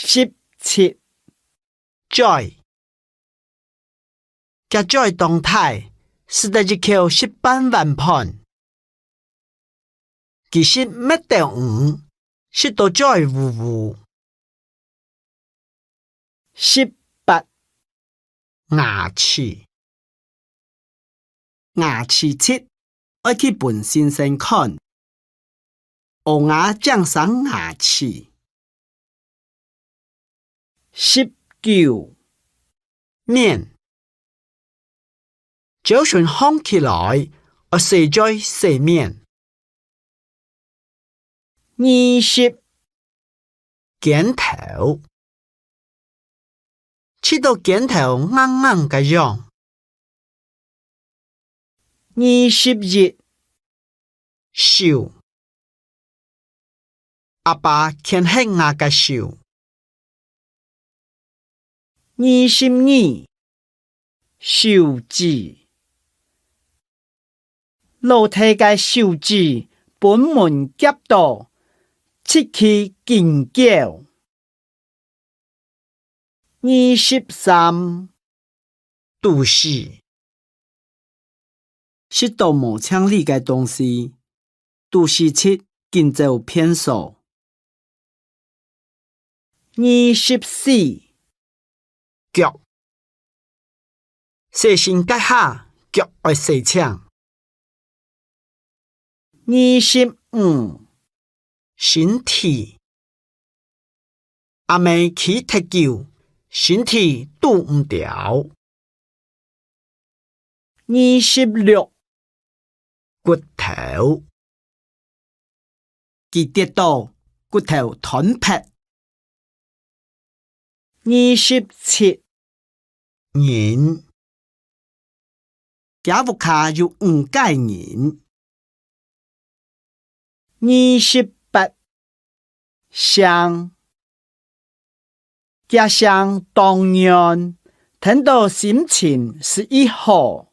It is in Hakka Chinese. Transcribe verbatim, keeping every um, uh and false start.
十七，嘴。厥嘴當大，食得一口食半碗飯。佢食篾斗魚，食到嘴烏烏。十八，牙齒。 牙齒疾，愛去分先生看。屙牙正生牙齒。十九，面。朝晨䟘起來，愛洗嘴洗面。 二十，肩頭。試著肩頭硬硬个樣。二十一，手。阿爸牽核𠊎个手。二十二，手指。 老弟个手指分蚊夾到，疾去緊噭。二十三，肚屎。食到無淨俐个東西，肚屎疾緊走便所。 二十四，腳。洗身該下，腳愛洗淨。二十五，身體。阿姆企忒久，身體拄毋著。 二十六，骨頭。佢跌到骨頭斷忒。二十七，人。厥屋下有五個人。 二十八，聲。厥聲當軟，聽到心情就已好。